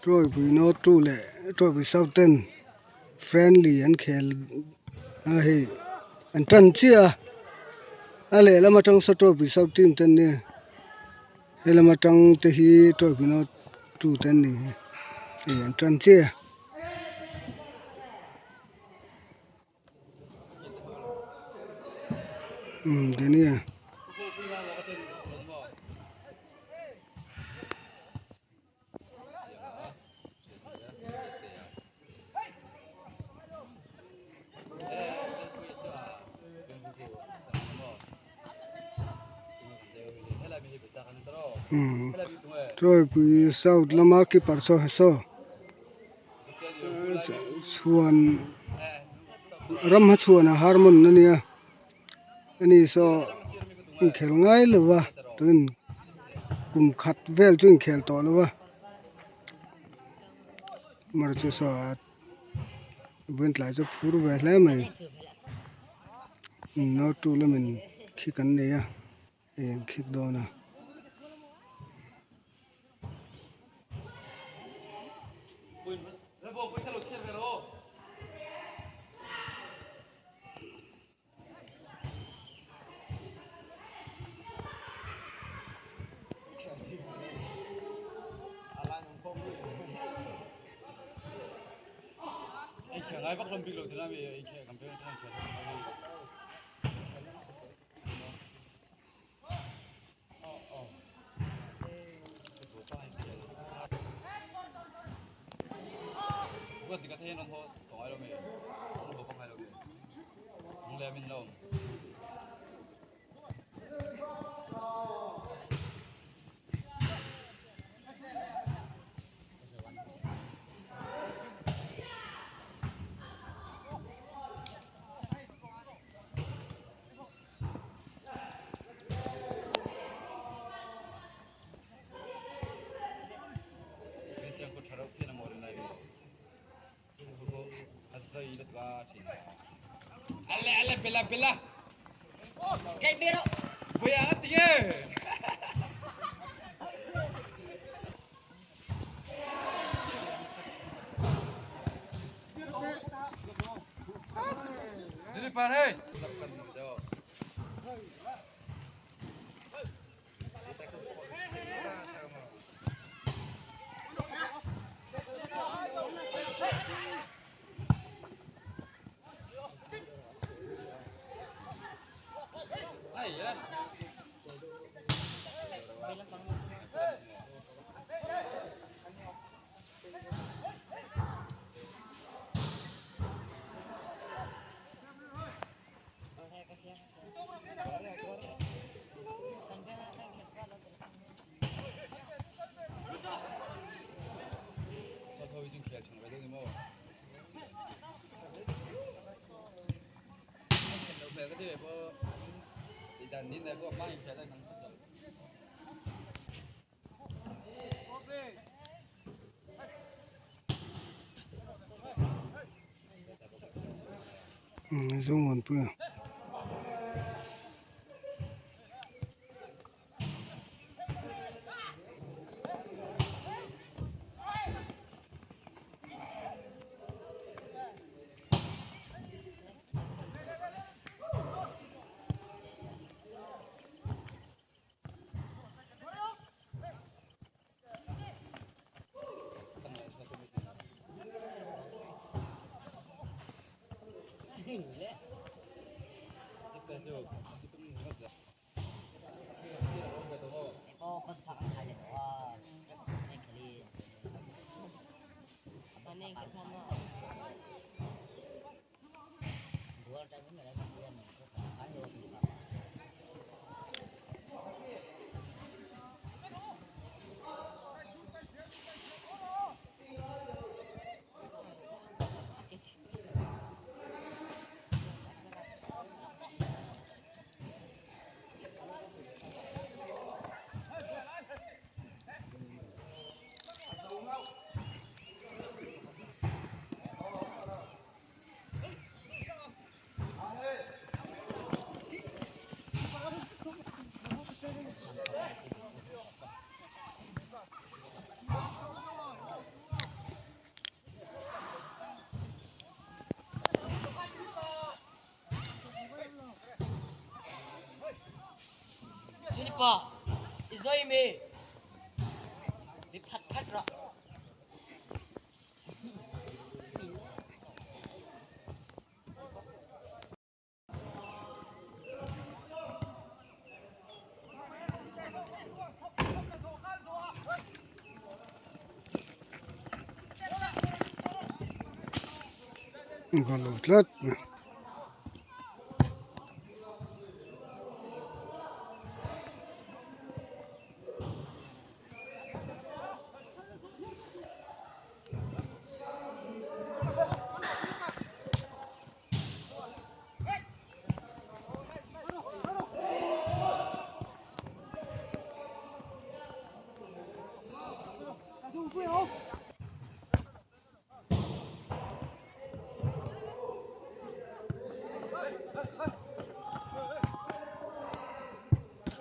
Tawipui note two leh tawipui south ten friendly an khel a hei an tan chiah a a lehlam atang saw tawipui south team te an nia helam atang te hi tawipui note two te an ni hei an tan chiah a. Umm Dania. Umm Tawipui south lama keeper saw saw chhuan ram hmachhuan a harmon a nia ani saw inkhel ngai lo va tun kum khat vel chu inkhel tawh lo va amaherawhchu saw vawiin tlai chu phur ve hle mai nautu lamin khi kan nei a. Hei an khik dawn a. Zomuanpuia. Goal lo tlat.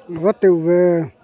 Va teuh ve.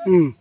Um.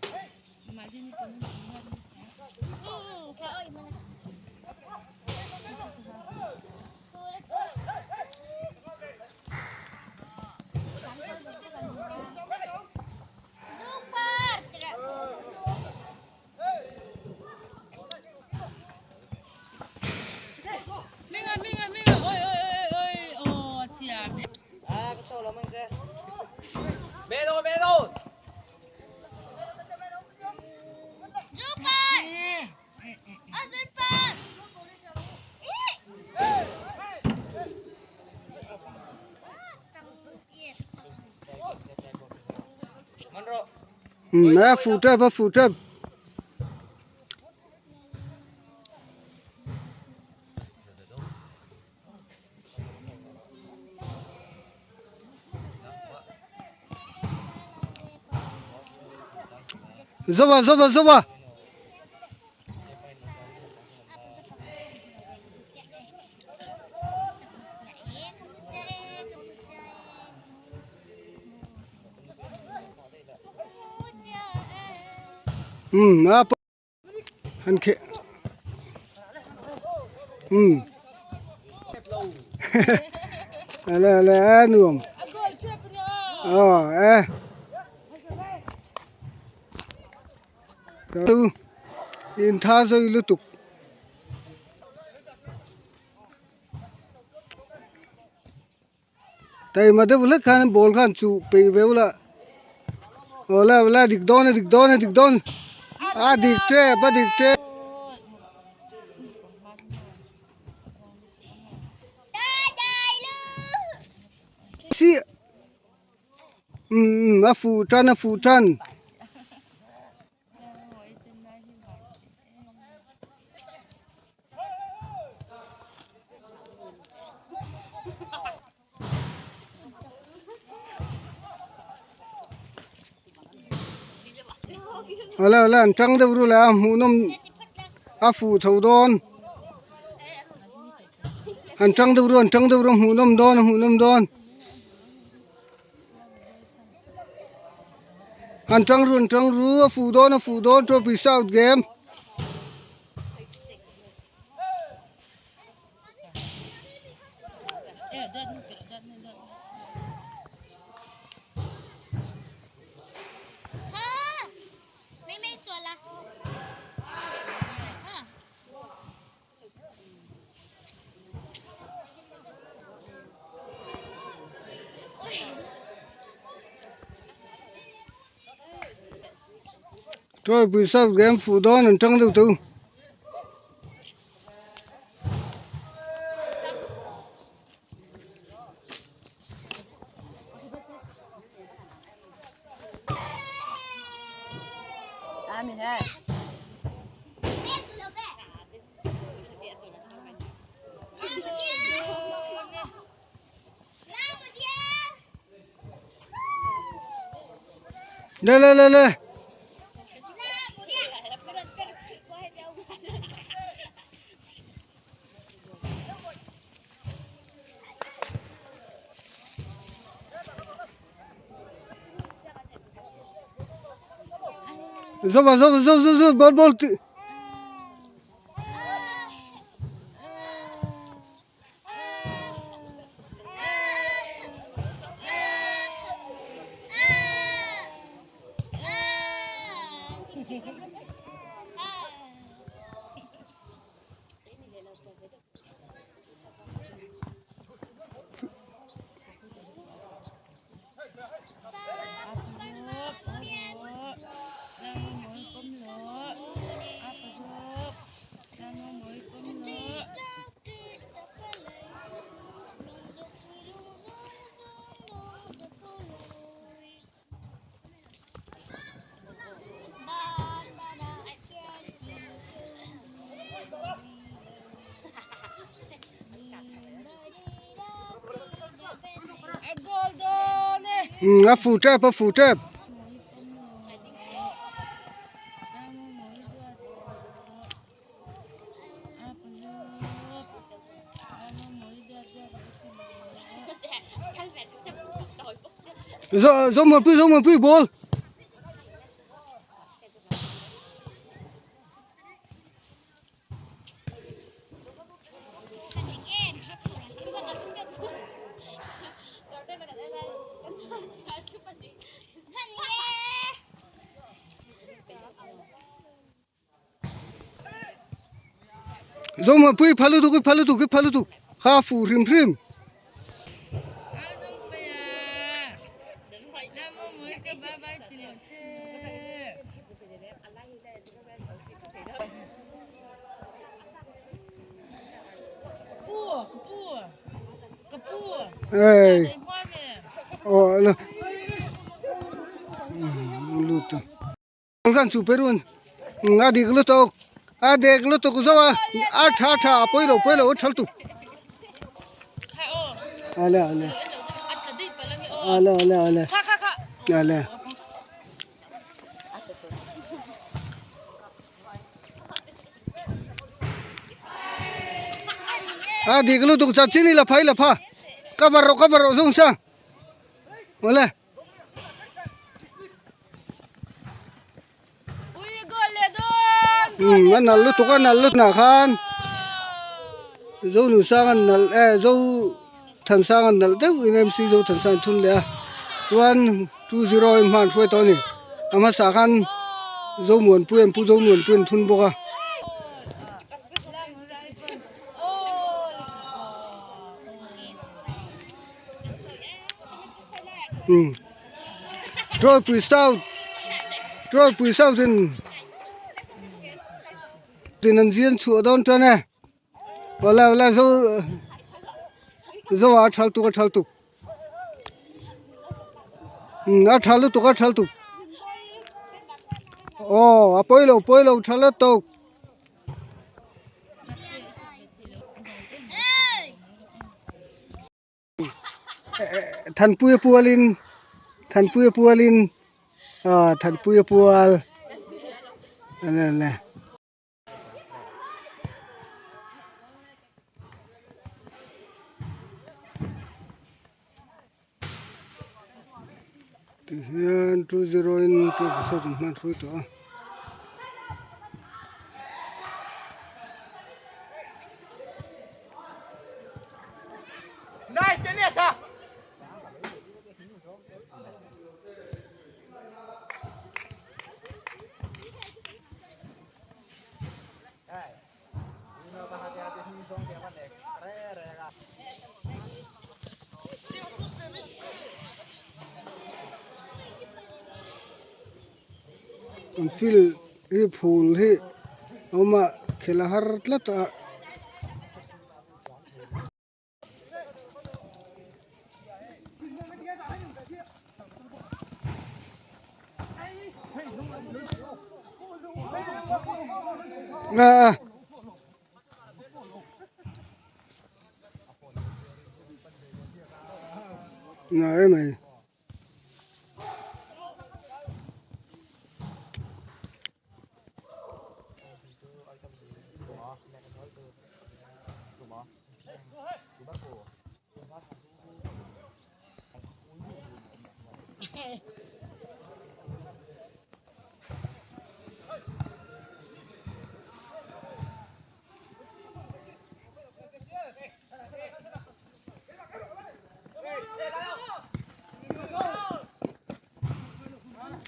A fuh tep a fuh tep. Zova zova zova. Um a han khe um ale ale a nuam ờ e tu in tha zui lutuk Taima deuh hlek khan ball khan chuh peih ve ula aw la la dik dawn a dik dawn a dik dawn a dik tep a dik tep. Chiah umm a fuh tan a fuh tan. Awle awle an tang deuh ru leh a hmuh nawm a fuh chho dawn an tang deuh ru an tang deuh ru a hmuh nawm dawn a hmuh nawm dawn an tang ru an tang ru a fuh dawn a fuh dawn trophy south game. Trophy south game fuh dawn an tang deuh teu. Le le le le. Zo zo zo zo zo ball ball. A fu tep a fu tep. Zo zo pui zo pui ball. Zomuanpui phal lutuk i phal lutuk i phal lutuk kha a fuh hrim hrim. Ei aw la lut a. Kan chu perun a dik lutuk a dik lutuk zo a a tha tha a pawi lo pawi lo a tha lutuk ale ale ale ale ale ale a dik lutuk chan la phai la pha cover rawh cover rawh zawng sang awle. Umm a nalh lutuk a nalh lutuk ah khan Zonusang a nalh eh Zothansang a nalh deuh in MC Zothansang a thun leh a chuan 2-0 in hma an hruai tawh a ni a hmasa ah khan Zomuanpuia an pu Zomuanpuia an thun bawk a. Umm Rawlpui South Rawlpui South in tin an zian chhuah dawn tan e awle awle zo zo a thal tuk a thal tuk umm a tha lutuk a tha lutuk aw a pawi lo pawi lo tha lutuk. Thanpuia pualin Thanpuia pualin ah Thanpuia pual. Ale ale. Tihian 2-0 in 2% an hman hrui tawh a. An field hi phul hi a awm a khel a har tlat a. A na em mai.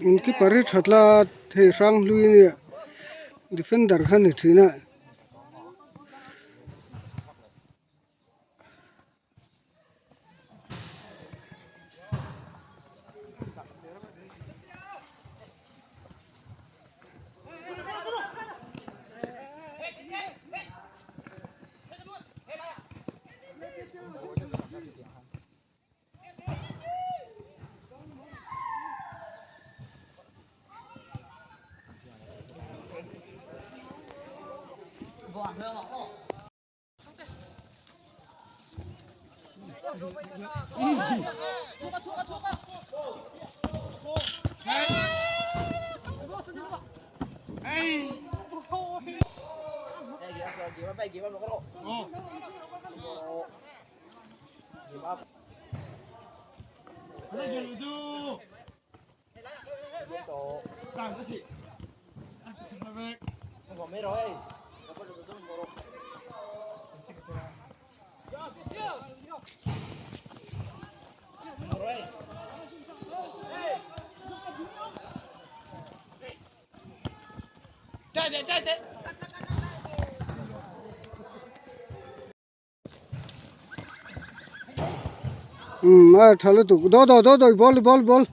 In keeper hi that la hei hrang hlui nia defender kha ni thin a. Um a tha lutuk daw daw daw daw ball ball ball.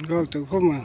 Goal teuh khawp mai.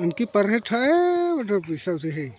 An keeper hi tha em a ropui sauh chu hei.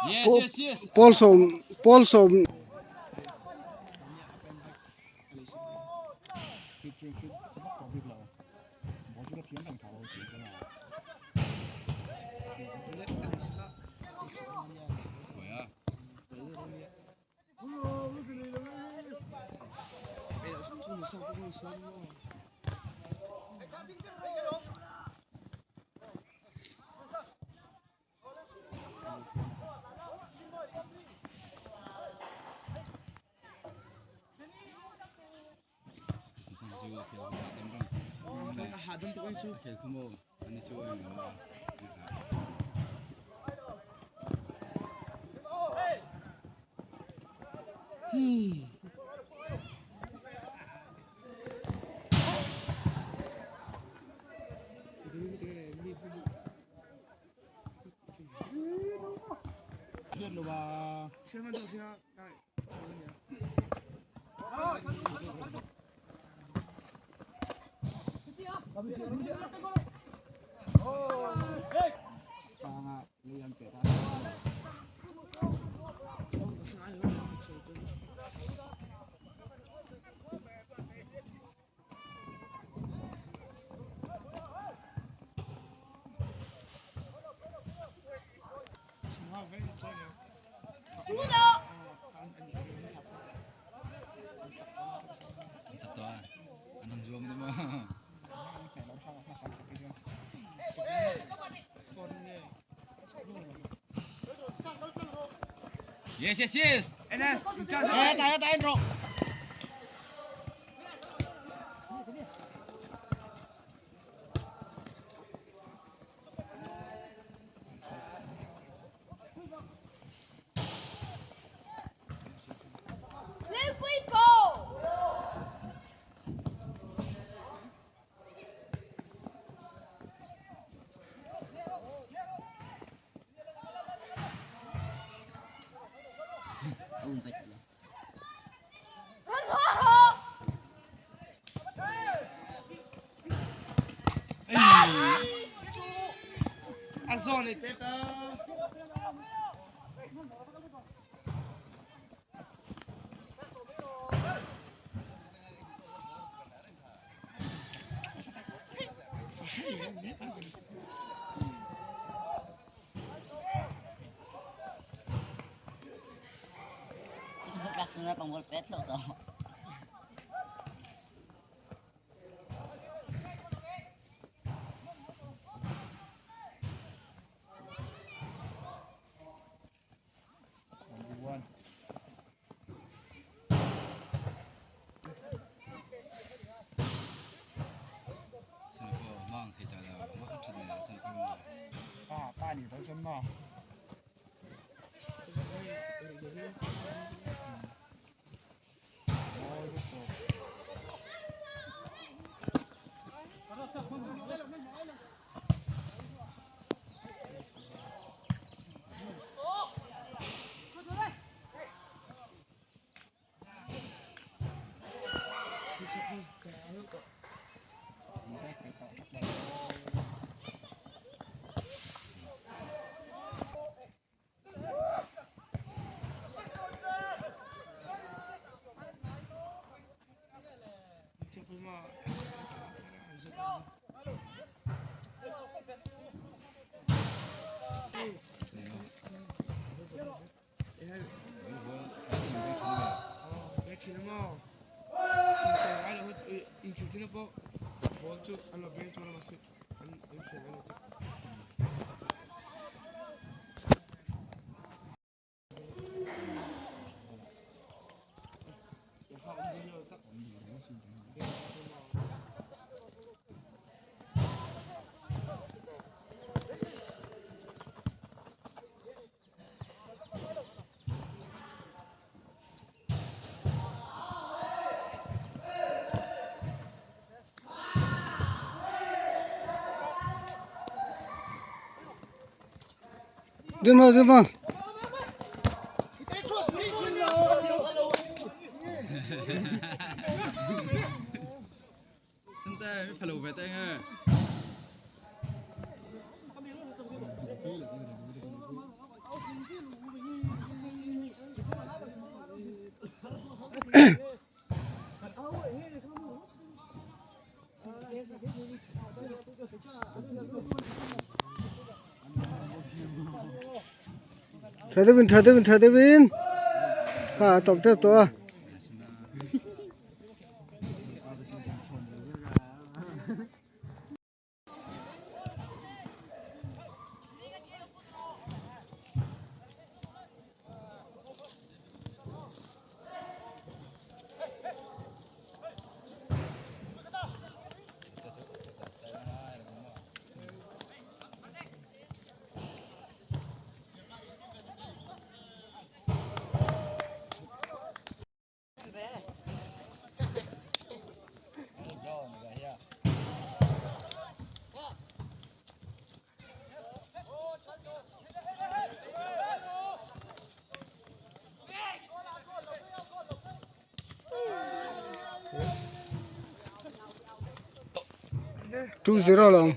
Yes, yes, yes. Pawl sawm pawl sawm Yes, yes, yes. Dima dima. Tha deuhin tha deuhin tha deuhin kha a tawp tep tawh a. 2-0 lawm.